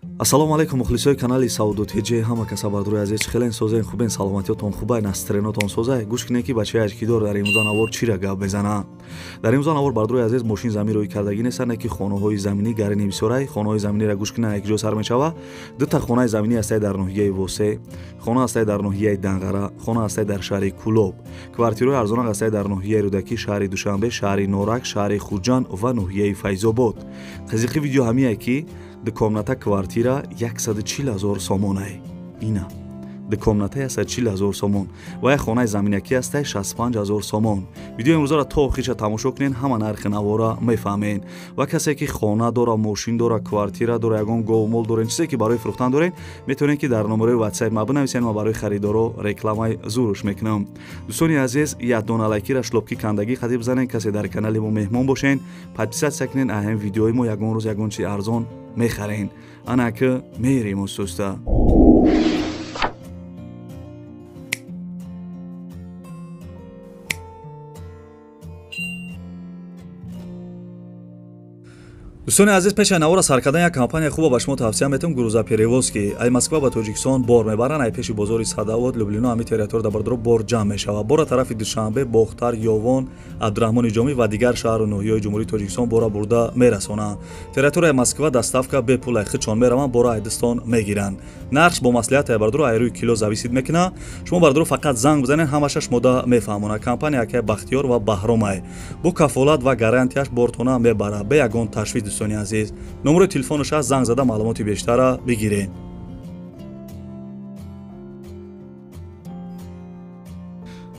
Ассалому алайкум мухлисои канали Савдо ТЖ, ҳама каса бардорои азиз, хелен созен, хубен, саломатиётон хубай, настренотон созай. Гӯш кунед ки бачаи аҷкидор дар имрӯза навор чира гап мезана. Дар имрӯза навор бардорои азиз мошин замин рӯй кардагӣ неста, не ки хонаҳои заминӣ гарини бисёрай. Хонаҳои заминиро гӯш кунед, як ҷо сар мешава. Дута хонаи заминӣ ҳастай дар ноҳияи Восе, хона ҳастай дар ноҳияи Данғара, хона ҳастай дар шаҳри Кулоб. Квартираҳои арзонак ҳастай дар ноҳияи Рӯдакӣ, шаҳри Душанбе, шаҳри Норак, шаҳри Хуҷанд ва ноҳияи Файзобод. Қизиқи видео ҳамие ки ду комната квартира 140 000 сомонай. Ина ду комната 140 000 сомон ва як хонаи заминакӣ ҳастай 65 000 сомон. Видеои имрӯзаро то охирша тамошо кунед, ҳама нархи навора мефаҳмед. Ва касе ки хона дора, мошин дора, квартира дора, ягон говмол дорен, чизе ки барои фурӯхтан дорен, метавонед ки дар номерои WhatsApp ма бинависед, ма барои харидоро рекламаи зуруш мекунам. Дӯстони азиз, як дона лайкира шлопки кандагӣ қатӣ бизанед, касе дар канали мо меҳмон бошен, подписаться кунед, аҳам видеои мо ягон рӯз ягон чи арзон мехарен. Ана ки мерем устуста. Дӯстони азиз, пеш аз навора сар кардан як компания хуба ба шумо тавсия метавам, Грузоперевозки. Ай Москва ба Тоҷикистон бор мебаранд, ай пеши бозори Садовод, Люблино, ҳами территория дар бардоро бор ҷамъ мешавад. Бора тарафи Душанбе, Бохтар, Ёвон, Абдураҳмони Ҷомӣ ва дигар шаҳру ноҳияҳои Ҷумҳурии Тоҷикистон бора бурда мерасонанд. Территорияи Москва доставка бепул, ай худшон мераванд, бора айдистон мегиранд. Нархш бо маслиҳат ай бардоро ай рӯи кило зависит мекунад. Шумо бардоро фақат занг бизанед, ҳамаша шумода мефаҳмонад. Компания акай Бахтиёр ва Баҳромай. Бо кафолат ва гарантияш бортона мебарад, бе ягон ташвиш. Дӯстони азиз, номерои телефонаш ҳаст, занг зада маълумоти бештарро бигиред.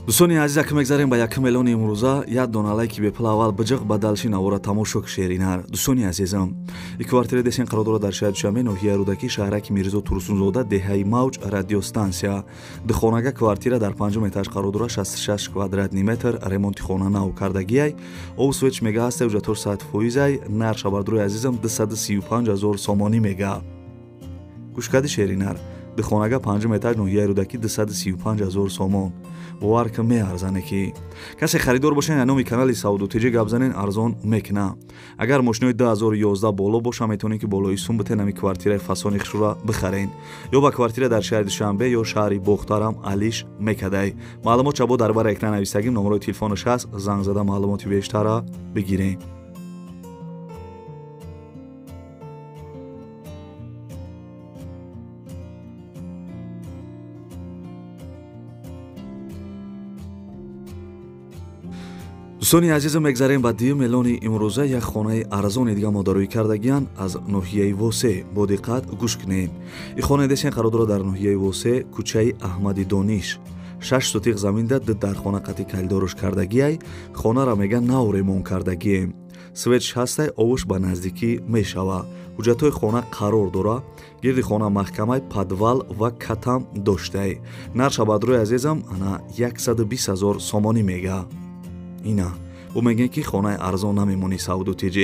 Дӯстони азиз, якм мегзарем ба якм эълони имрӯза. Як дона лайки бепул аввал биҷиқ, ба далши навора тамошо шеринар. Дӯстони азизам, и квартира десен қарор дорад дар шаҳри Душанбе, ноҳияи Рӯдакӣ, шаҳраки Мирзо Турсунзода, деҳаи Мавҷ, радиостансия. Духонага квартира дар панҷум этаж қарор дорад, 66 квадратный метр, ремонти хона нав кардагиай. Об свеч мега ҳастай, ҳуҷҷатҳош 100%-ай. Нархша бардорои азизам 235 000 сомонӣ мега. Гӯш кади шеринар, духонага панҷум этаж, ноҳияи Рӯдакӣ, 235 000 сомон. Бовар ки меарзане ки касе харидор бошен, я номи канали Савдо ТЖ гап занен, арзон мекуна. Агар мошинои 2011 боло боша, метавонед ки болои сум битен, ҳами квартираи фасони хушро бихарен. Ё ба квартира дар шаҳри Душанбе ё шаҳри Бохтарам алиш мекадай. Маълумот чабо дар бар экран нависагим, номерои телефонаш ҳаст, занг зада маълумоти бештарро бигирен. Дӯстони азизам, мегзарем ба дуюм эълони имрӯза. Як хонаи арзони дига мо дарӯй кардагиянд аз ноҳияи Восе. Бо диққат гӯш кунед. И хонаи десен қарор дорад дар ноҳияи Восе, кӯчаи Аҳмади Дониш. 6 сотиқ заминда ду дархона қатӣ калидоруш кардагиай. Хонаро мега нав ремонт кардагием. Светш ҳастай, овуш ба наздикӣ мешава. Ҳуҷҷатҳои хона қарор дора. Гирди хона маҳкамай, подвал ва катам доштай. Нархша бадрои азизам ана 120 000 сомонӣ мега. Ина ӯ мегӯяд ки хонаи арзон намемонӣ Савдо ТЖ.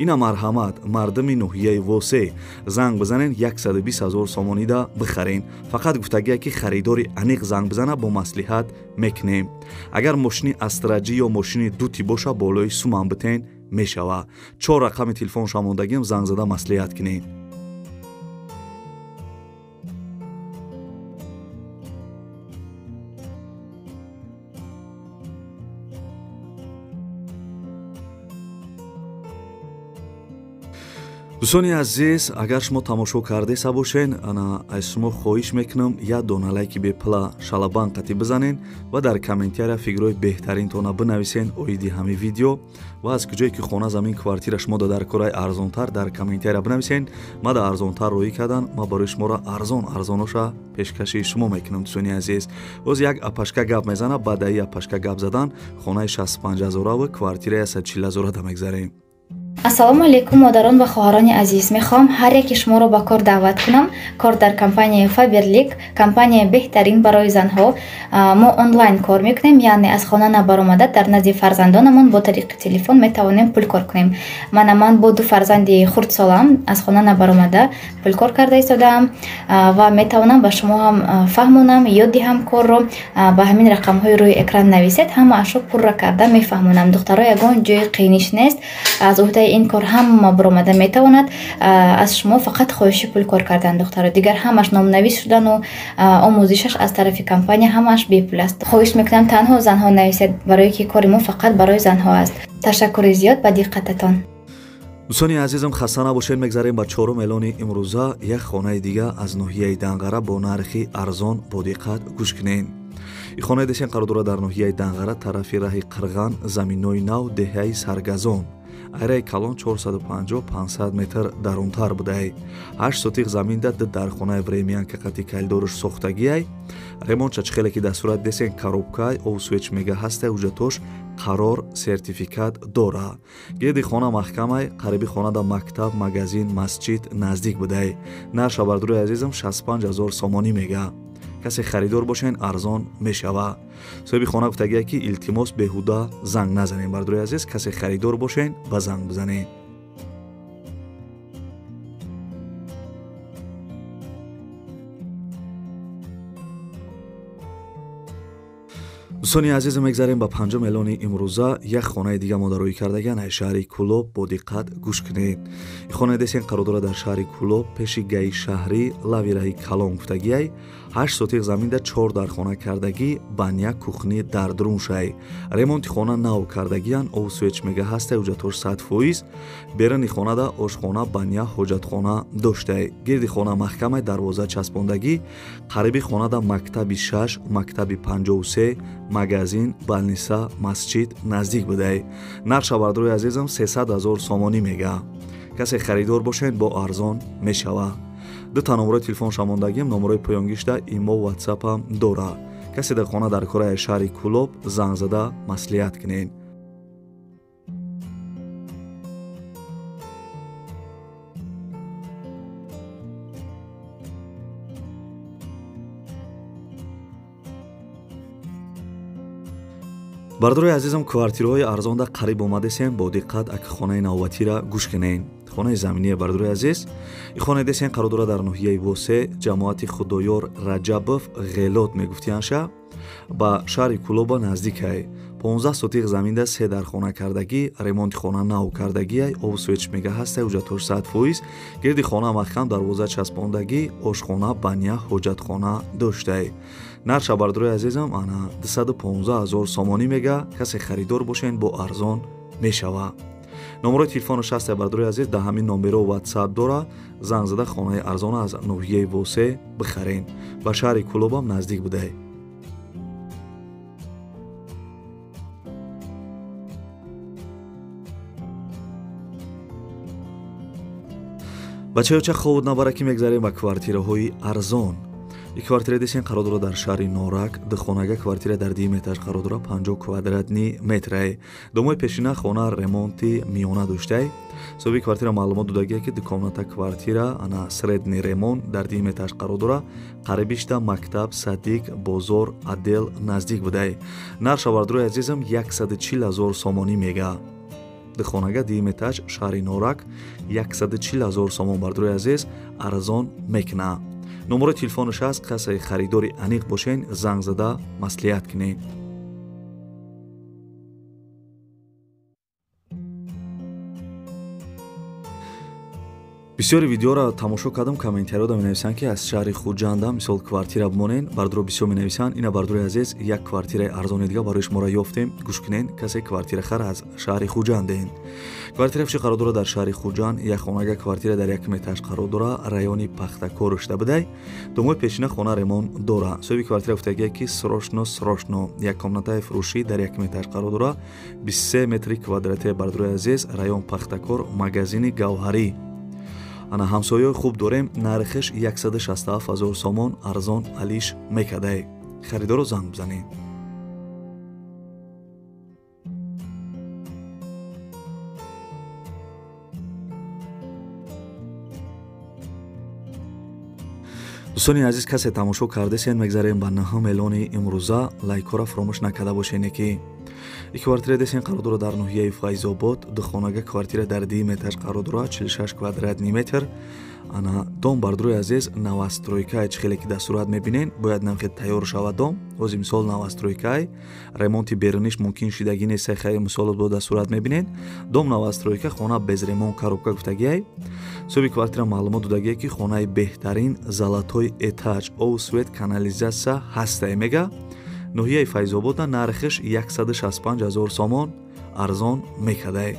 Ина марҳамат, мардуми ноҳияи Восе, занг бизанед, 120 000 сомонида бихарен. Фақат гуфтагие ки харидори аниқ занг бизана, бо маслиҳат мекунем. Агар мошини Астраҷӣ ё мошини дути боша, болои сумам битен мешава. 4 рақами телефонша мондагиам, занг зада маслиҳат кунед. Дӯстони азиз, агар шумо тамошо кардеса бошен, ана аз шумо хоҳиш мекунам, як дона лайки бепула шалабан қатӣ бизанен ва дар комментария фикрҳои беҳтаринтона бинависен оиди ҳами видео ва аз куҷое ки хона, замин, квартира шумо дар кораи арзонтар дар комментария бинависен. Ма да арзонтар роӣ кардан, ма барои шуморо арзон арзоноша пешкаши шумо мекунам. Дӯстони азиз, боз як апашка гап мезана, баъд аи апашка гап задан хонаи 65 000 ва квартираи 140 000 да мегзарем. Ассалому алайкум, модарон ва хоҳарони азиз. Мехоҳам ҳар яки шуморо ба кор даъват кунам. Кор дар компанияи Фаберлик, компанияи беҳтарин барои занҳо. Мо онлайн кор мекунем, яъне аз хона набаромада дар назди фарзандонамон бо тариқи телефон метавонем пул кор кунем. Мана ман бо ду фарзанди хурдсолам аз хона набаромада пул кор карда истодаам ва метавонам ба шумо ҳам фаҳмонам, ёд диҳам корро. Ба ҳамин рақамҳои рӯи экран нависед, ҳамаашро пурра карда мефаҳмонам. Духтаро, ягон ҷои қииниш нест, аз уҳдаи уҳдаи ин кор ҳама баромада метавонад. Аз шумо фақат хоҳиши пул кор кардан, духтаро. Дигар ҳамаш номнавис шудану омӯзишаш аз тарафи компания ҳамаш бепул аст. Хоҳиш мекунам танҳо занҳо нависед, барое ки кори мо фақат барои занҳо аст. Ташаккури зиёд ба диққататон. Дӯстони азизам, хаста набошед, мегзарем ба чорум эълони имрӯза. Як хонаи дига аз ноҳияи Данғара бо нархи арзон, бо диққат гӯш кунед. Ин хонаи десен қарор дорад дар ноҳияи Данғара, тарафи раҳи Қирған, заминҳои нав, деҳаи Саргазон. Айраи калон 450-500 метр дарунтар будай. 8 сотиқ заминда ду дархонаи времянка қати калидорш сохтагиай. Ремонтша чӣ хеле ки дар сурат десен коробкай, ов свеч мега ҳастай, ҳуҷҷатош қарор сертификат дора. Гирди хона маҳкамай, қариби хонада мактаб, магазин, масҷид наздик будай. Нарша бардурои азизам 65 000 сомонӣ мега. Касе харидор бошен, арзон мешава. Соҳиби хона гуфтагия ки илтимос беҳуда занг назанем. Бардурои азиз, касе харидор бошен, ба занг бизанед. Дӯстони азиз, мегзарем ба панҷум эълони имрӯза. Як хонаи дига мо дароӣ кардагиан аз шаҳри Кӯлоб, бо диққат гӯш кунед. Ин хонаи десен қарор дорад дар шаҳри Кӯлоб, пеши гаи шаҳрӣ, лави раҳи калон гуфтагиай. 8 сотиқ заминда 4 дархона кардагӣ, баня, кухни дар дуруншай. Ремонти хона нав кардагиан, ов свеч мега ҳастай, ҳуҷҷатош 100%. Беруни хонада ошхона, баня, ҳоҷатхона доштай. Гирди хона маҳкамай, дарвоза часпондагӣ. Қариби хонада мактаби 6, мактаби 53, магазин, балниса, масҷид наздик будай. Нарша бардурои азизам 300 000 сомонӣ мега. Касе харидор бошед, бо арзон мешава. Ду та номерои телефонша мондагим, номерои поёнгишта имо, ватсапам дора. Касе дар хона дар кораи шаҳри Кӯлоб, занг зада маслиҳат кунед. Бардорои азизам, квартираҳои арзонда қариб омадесем, бо диққат аки хонаи навбатира гӯш кунед. Хонаи заминие, бардорои азиз. Ин хонаи десен қарор дорад дар ноҳияи Восе, ҷамоати Худоёр Раҷабов, Ғелот мегуфтиянша, ба шаҳри Кӯлоба наздикай. 15 сотиқ заминда 3 дархона кардагӣ, ремонти хона нав кардагиай, ов свеч мега ҳастай, ҳуҷҷатош 100%. Гирди хона маҳкам, дарвоза часпондагӣ, ошхона, баня, ҳоҷатхона доштай. Нарша бардорои азизам ана 215 000 сомонӣ мега. Касе харидор бошен, бо арзон мешава. Номерои телефонаш ҳастай, бардорои азиз, дар ҳамин номеро ватсап дора. Занг зада хонаи арзона аз ноҳияи Восе бихарен. Ба шаҳри Кӯлобам наздик будай. Бачаёча ховуд набара ки мегзарем ба квартираҳои арзон. Ин квартира десен қарор дорад дар шаҳри Норак, духонага квартира дар дуюм этаж қарор дорад, 50 квадратни метрай. Домои пешина хона ремонти миёна доштай. Соҳиби квартира маълумот додагия ки дукомната квартира ана средний ремонт дар дуюм этаж қарор дорад. Қарибишта мактаб, садик, бозор, отдел наздик будай. Нарша бардорои азизам 140 000 сомонӣ мега. Духонага дуюм этаж, шаҳри Норак, 140 000 сомон, бардорои азиз, арзон мекуна. Номерои телефонаш аст, касе харидори аниқ бошен, занг зада маслиҳат кунед. Бисёри видеоро тамошо кардам, комментариёда менависанд ки аз шаҳри Хуҷанда мисол квартира бимонен. Бардоро бисёр менависанд. Ина бардори азиз, як квартираи арзони дига барои шуморо ёфтем, гӯш кунен. Касе квартирахар аз шаҳри Хуҷанден. Квартира чӣ қарор дорад дар шаҳри Хуҷанд, як хонага квартира дар як этаж қарор дорад, райони Пахтакор шуда будай. Домои пешина хона ремонт дора. Соҳиби квартира гуфтагия ки срочно срочно як комнатаи фурӯшӣ дар як этаж қарор дорад, 23 метри квадрати, бардори азиз, район Пахтакор, магазини Гавҳарӣ. Ана ҳамсояҳои хуб дорем, нархиш 167 000 сомон, арзон алиш мекардай. Харидоро занг бизанед. Дӯстони азиз, касе тамошо кардесен, мегзарем ба наҳум эълони имрӯза. Лайкҳоро фаромӯш накарда бошене ки И квартира десен қарор дорад дар ноҳияи Файзобод, духонага квартира дар дуюм этаж қарор дорад, 46 квадратный метр. Ана дом бардорои азиз новостройка, чӣ хеле ки дар сурат мебинен, бояд намхел тайёр шавад дом. Ҳози мисол новостройкай, ремонти беруниш мумкин шидагӣ нест, хай мисол бо дар сурат мебинен. Дом новостройка, хона без ремонт, коробка гуфтагиай. Соҳиби квартира маълумот додагие ки хонаи беҳтарин, золотой этаж, об, свет, канализатсия ҳастай мега. Ноҳияи Файзобода нархиш 165 000 сомон арзон мекадай.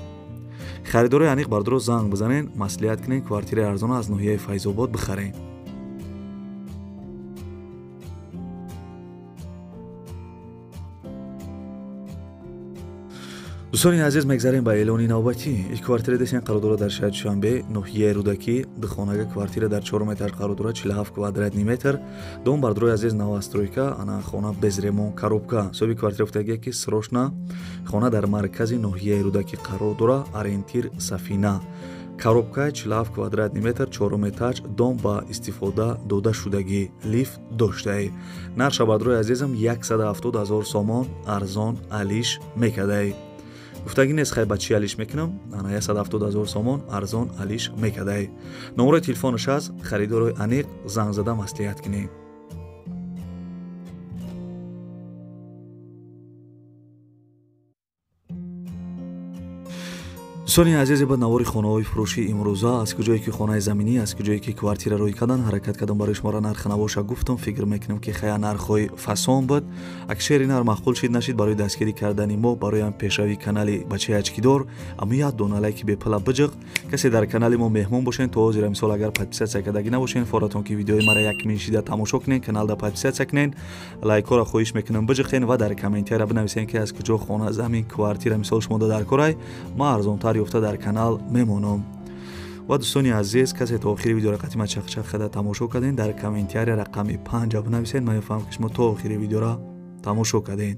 Харидорои аниқ бардоро занг бизанен, маслиҳат кунен, квартираи арзона аз ноҳияи Файзобод бихарен. Дӯстони азиз, мегзарем ба эълони навбатӣ. Ин квартира десен қарор дорад дар шаҳри Душанбе, ноҳияи Рӯдакӣ, духонага квартира дар чорум этаж қарор дорад, 47 квадратный метр. Дом бардорои азиз новостройка, ана хона без ремонт, коробка. Соҳиби квартира гуфтагие ки срочно хона дар маркази ноҳияи Рӯдакӣ қарор дорад, ориентир Сафина. Коробка 47 квадратный метр, чорум этаж, дом ба истифода дода шудагӣ, лифт доштаи. Нархша бардорои азизам 170 000 сомон арзон алиш мекадай. Гуфтагӣ нест хай ба чӣ алиш мекунам, ана 170 000 сомон арзон алиш мекадай. Номерои телефонаш аст, харидорои аниқ занг зада маслиҳат кунед. Дӯстони азиз, ба навори хонаҳои фурӯшӣ имрӯза аз куҷое ки хонаи заминӣ, аз куҷое ки квартира рӯй кардан, ҳаракат кардам барои шуморо нархи навоша гуфтам. Фикр мекунам ки хая нархҳои фасон буд. Агар шери нар маъқул шид нашид, барои дастгирӣ кардани мо, барои ҳам пешравии канали бачаи ачкидор, аммо як дона лайки бепала биҷиқ. Касе дар канали мо меҳмон бошен, то ҳозира мисол агар подписатсия кардагӣ набошен, форатон ки видеои мара як мин шида тамошо кунен, каналда подписатсия кунен, лайкҳоро хоҳиш мекунам биҷиқен ва дар комментария бинависен ки аз куҷо хона, замин, квартира мисол шумо дар корай, ма арзонтар ёфта дар канал мемонам. Ва дӯстони азиз, касе то охири видеоро қатима чақчақ карда тамошо карден, дар комментария рақами 5 бинависед, ман мефаҳмам ки шумо то охири видеоро тамошо карден.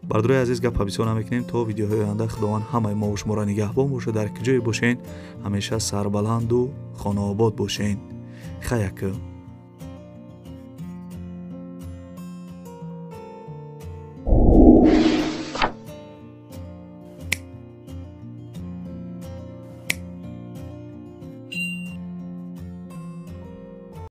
Бардорои азиз, гапа бисёр намекунем. То видеоҳои оянда Худованд ҳамаи мо шуморо нигаҳбон бошад. Дар куҷое бошен, ҳамеша сарбаланду хонаобод бошен. Хаяка.